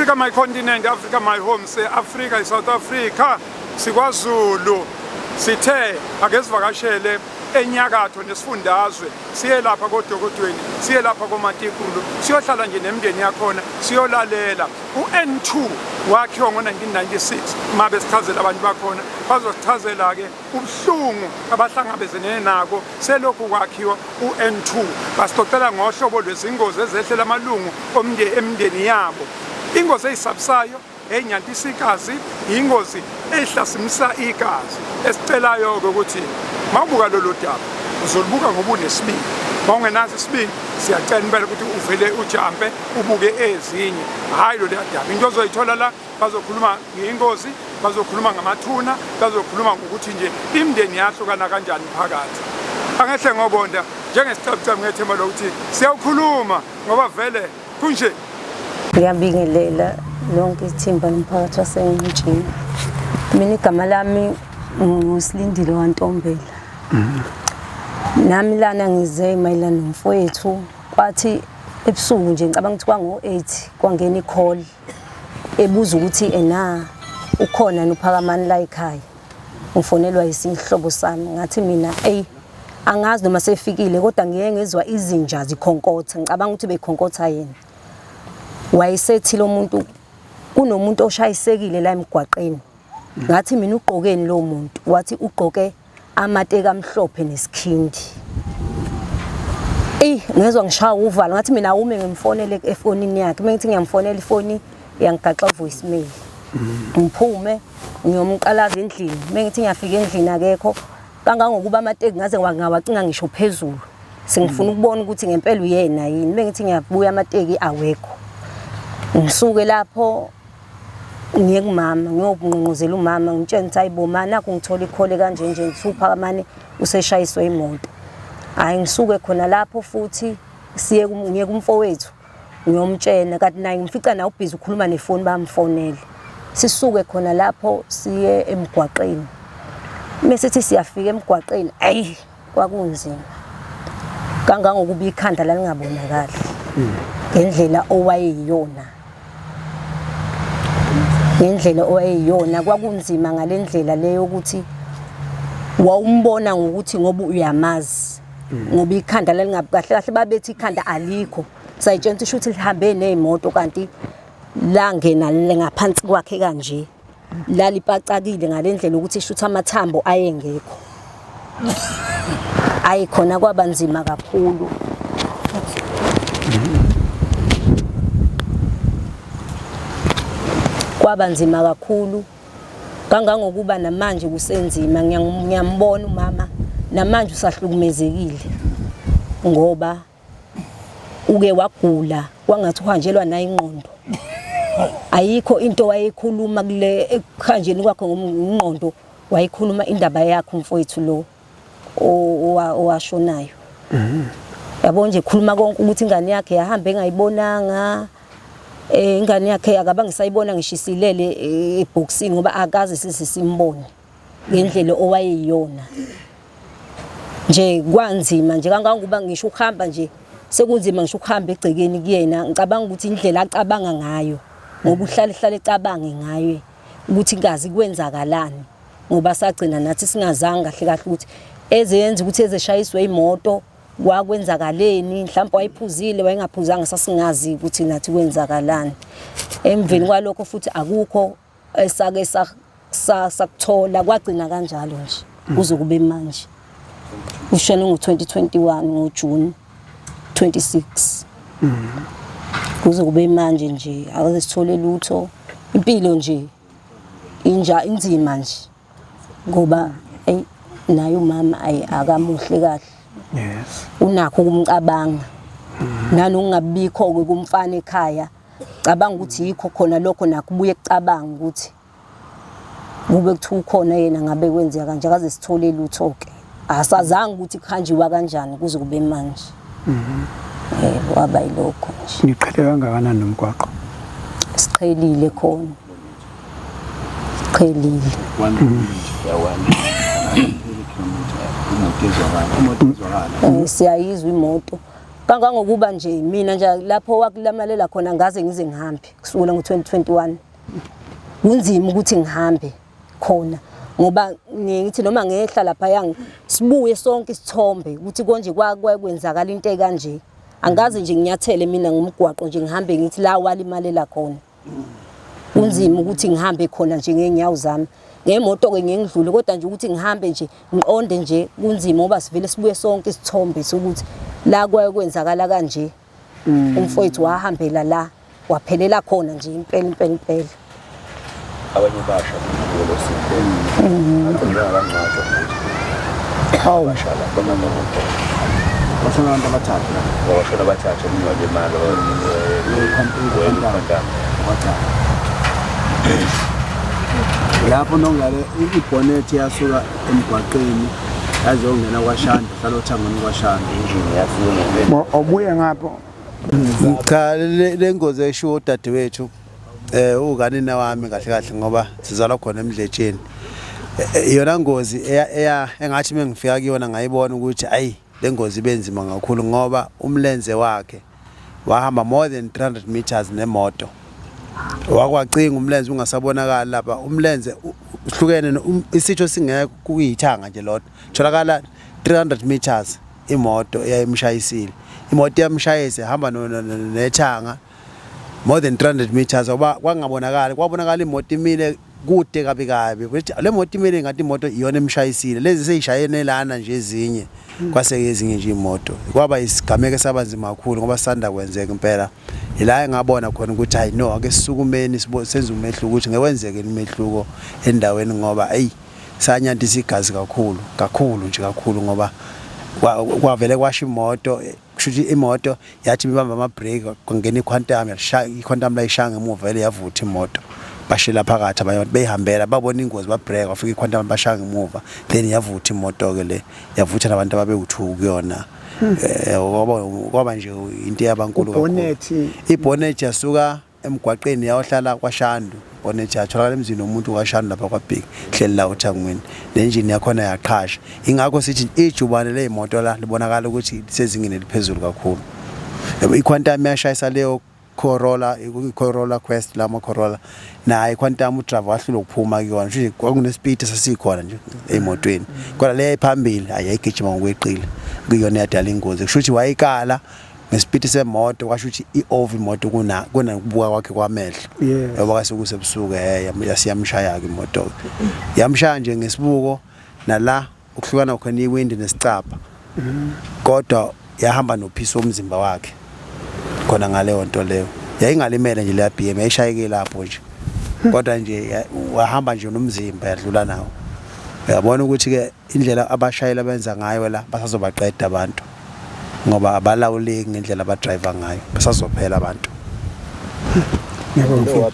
Africa my continent, Africa my home, se Africa, South Africa, sikwaZulu. Sithe ake sivakashele enyakatho nesifundazwe, siye lapha koDokodweni, siye lapha koMatikulu, siyohlala nje nemindeni yakhona, siyolalela. U-N2 wakhiwa ngo-1996, uma besichazela abantu bakhona, bazosichazela-ke ubuhlungu abahlangabezene nako selokhu kwakhiwa u-N2. Basixoxela ngohlobo lwezingozi ezehlela amalungu emindeni yabo. Ingozi eyisabisayo, eyinyantisa igazi, ingozi ehlasimisa igazi. Esicelayo-ke ukuthi mawubuka lolu daba uzolubuka ngoba unesibindi. Mawungenaso isibindi, siyacela impela ukuthi uvele ujampe ubuke ezinye, hhayi lolu daba. Into ozoyithola la, bazokhuluma ngengozi, bazokhuluma ngamathuna, bazokhuluma ngokuthi nje imindeni yahlukana kanjani phakathi. Angehle ngobonda njengesicabucabu, ngethemba lokuthi siyawukhuluma ngoba vele kunje. Ngiyabingelela lonke ithimba lomphakathi waseNqutshini. Mina igama lami nguSilindile waNtombela. Nami lana ngize mayelana nomfowethu, kwathi ebusuku nje ngicabanga ukuthi kwango-8 kwangena i-call ebuza ukuthi ena ukhona noPhakamani la ekhaya. Ngifonelwa isihlobo sami, ngathi mina eyi angazi noma sefikile, kodwa ngiye ngezwa izinja zikhonkotha, ngicabanga ukuthi bekhonkotha yena. Wayesethi lo muntu kunomuntu oshayisekile la emgwaqeni. Ngathi mina ugqokeni lo muntu? Wathi ugqoke amateki amhlophe nesikhindi. Eyi ngezwa ngishaya uvalo, ngathi mina awume ngimfonele efonini yakhe. Uma ngithi ngiyamfonela ifoni yangigaxa voicemail. Ngiphume ngiyomqalaza endlini. Uma ngithi ngiyafika endlini akekho, kangangokuba amateki ngaze ngawacinga ngisho phezulu. Sengifuna ukubona ukuthi ngempela uyena yini. Uma ngithi ngiyabuya amateki awekho. Ngisuke lapho ngiye kumama ngiyobunqunquzela umama, ngimtshela ukuthi hayi bo ma, nakhu ngithola ikhole kanje nje, ngithiwa uPhakamani useshayiswe imoto. Hhayi ngisuke khona lapho futhi siye ngiye kumfowethu ngiyomtshela, kanti naye ngimfica naye ubhizi ukhuluma nefoni, bamfonele. Sisuke khona lapho siye emgwaqeni. Mesithi siyafika emgwaqeni, ayi kwakunzima kangangokuba ikhanda lalingabonakali ngendlela owayeyiyona, ngendlela owayeyiyona kwakunzima ngale ndlela leyo ukuthi wawumbona ngokuthi ngoba uyamazi, ngoba ikhanda lalingabi kahle kahle, babethi ikhanda alikho, sayitshela ukuthi shuthi lihambe ney'moto, kanti langena ngaphansi kwakhe kanje, lalipacakile ngale ndlela ukuthi shuthi amathambo ayengekho. Ayi khona kwaba nzima kakhulu, kwaba nzima kakhulu kangangokuba namanje kusenzima. Ngiyambona umama namanje usahlukumezekile ngoba uke wagula kwangathi uhanjelwa nayo ingqondo. Ayikho into wayekhuluma kule ekuhanjeni kwakhe ngomngqondo, wayekhuluma indaba yakhe umfowethu lo owashonayo. Yabo nje khuluma konke ukuthi ingane yakhe yahamba engayibonanga, ingane yakhe akabange sayibona ngisho isilele ebhokisini ngoba akaze size simbone ngendlela owayeyiyona. Nje kwanzima nje kangangokuba ngisho ukuhamba nje sekunzima ngisho ukuhamba egcekeni kuyena. Ngicabanga ukuthi indlela acabanga ngayo, ngoba uhlale hlale ecabange ngayo ukuthi ngazi kwenzakalani, ngoba sagcina nathi singazange kahle kahle ukuthi ezenza ukuthi ezeshayiswe imoto kwakwenzakaleni, mhlawumbe wayephuzile wayengaphuzanga, sasingazi ukuthi nathi kwenzakalani. Emveni kwalokho futhi akukho esake sakuthola, kwagcina kanjalo nje kuze kube manje. Ushone ngo-2021 ngoJune 26, kuze kube manje nje akaze sithole lutho. Impilo nje inja inzima nje ngoba eyi naye umama ayi akamuhle kahle. Unakho ukumcabanga nanokungabikho-ke kumfana ekhaya. Cabanga ukuthi yikho khona lokho nakho ubuye kucabanga ukuthi kube kuthiwa ukhona yena ngabe kwenzeka kanje, akaze sithole lutho-ke. Asazange ukuthi kuhanjiwa kanjani kuze kube manje. Waba yilokho nje. Niqhele kangakanani nomgwaqo? Siqhelile khona, siqhelile. Siyayizwa imoto. Kangangokuba nje mina nje lapho wakulamalela khona ngaze ngize ngihambe kusukela ngo-2021 kunzima ukuthi ngihambe khona ngoba ngithi noma ngehla lapha sibuye sonke isithombe ukuthi konje kwakwenzakala into ekanje. Angaze nje nginyathele mina ngomgwaqo nje ngihambe ngithi la walimalela khona. Kunzima ukuthi ngihambe khona nje ngeenyawo zami. Ngemoto-ke ngeke ngidlule kodwa nje ukuthi ngihambe nje ngiqonde nje kunzima ngoba sivele sibuye sonke isithombe sokuthi la kwaye kwenzakala kanje. Umfowethu wahambela la waphelela khona nje impela impela impela. Abanye basha lolo sipho. Athi ngingakangcwatshwa futhi. Hawu. Basha lapha ngalokho. Bashona abantu abathathu la. Bashona abathathu omunye walimala Quantum. Lapho nongale ibhonethi yasuka emgwaqeni yazongena kwaShanda, hlala othangweni kwaShanda. Injini yasuka ngempela. Obuye ngapho. Cha, le ngozi eshiwo udadewethu ukanina wami kahle kahle ngoba sizalwa khona emdletsheni. Iyona ngozi eya engathi mengifika kuyona ngayibona ukuthi ayi le ngozi ibenzima kakhulu ngoba umlenze wakhe wahamba more than 300 meters nemoto. Wakwacinga umlenze ungasabonakali lapha, umlenze uhlukene isitho singekho kuyithanga nje lodwa. Tholakala 300 meters imoto eyayimshayisile. Imoto iyamshayisa ihamba nethanga more than 300 meters ngoba kwangabonakali, kwabonakala imoto imile kude kabi kabi. Kuthi le moto imile ngathi imoto iyona emshayisile, lezi seyishayene lana nje ezinye kwase ezinye nje imoto. Kwaba isigameko esabanzima kakhulu ngoba sisanda kwenzeka impela. Ila engabona khona ukuthi hayi no, ake sisukumeni senze umehluko ukuthi ngekwenzeke imehluko endaweni ngoba eyi sanyantisa igazi kakhulu kakhulu nje kakhulu ngoba kwavele kwasha imoto. Kusho ukuthi imoto yathi ibamba ama-brake kwangena iQuantum, yashaya iQuantum layishaya ngemuva vele yavutha imoto, bashela phakathi abanye abantu beyihambela babona ingozi babreka kwafika iQuantum bashaya ngemuva then yavutha imoto-ke le yavutha nabantu ababewu-two kuyona. Kwaba nje into eyabankulu kakhulu. Ibhonethi. Ibhonethi yasuka emgwaqeni yayohlala kwaShandu. Ibhonethi yatholakala emzini womuntu kwaShandu lapha kwaBheki, hleli la othangweni, nenjini yakhona yaqhasha. Ingakho sithi ijubane ley'moto la libonakala ukuthi lisezingeni eliphezulu kakhulu. I-Quantum yashayisa leyo Corolla, i-Corolla Quest, lama Corolla naye iQuantum udriver wahlulwa ukuphuma kuyona. Kusho ukuthi kwakunespeed esasikhona nje ey'motweni, kodwa le phambili ayayigijima ngokweqile, kuyona yadala ingozi. Kusho ukuthi wayikala ngespeed semoto, kwasho ukuthi i-over imoto kuna kunakubuka kwakhe kwamehlo. Ngoba kwase kusebusuku yasiyamshaya-ke imoto, yamshaya nje ngesibuko nala ukuhlukana khona iwindi nesicabha, kodwa yahamba nophisi womzimba wakhe khona ngaleyo nto leyo. Yayingalimele nje leya BM, yayishayeke lapho nje, kodwa nje wahamba nje nomzimba yadlula nawo. Uyabona ukuthi-ke indlela abashayeli abenza ngayo la basazobaqeda abantu ngoba abalawuleki ngendlela abadrayiva ngayo, basazophela abantu. Ngiyabonga.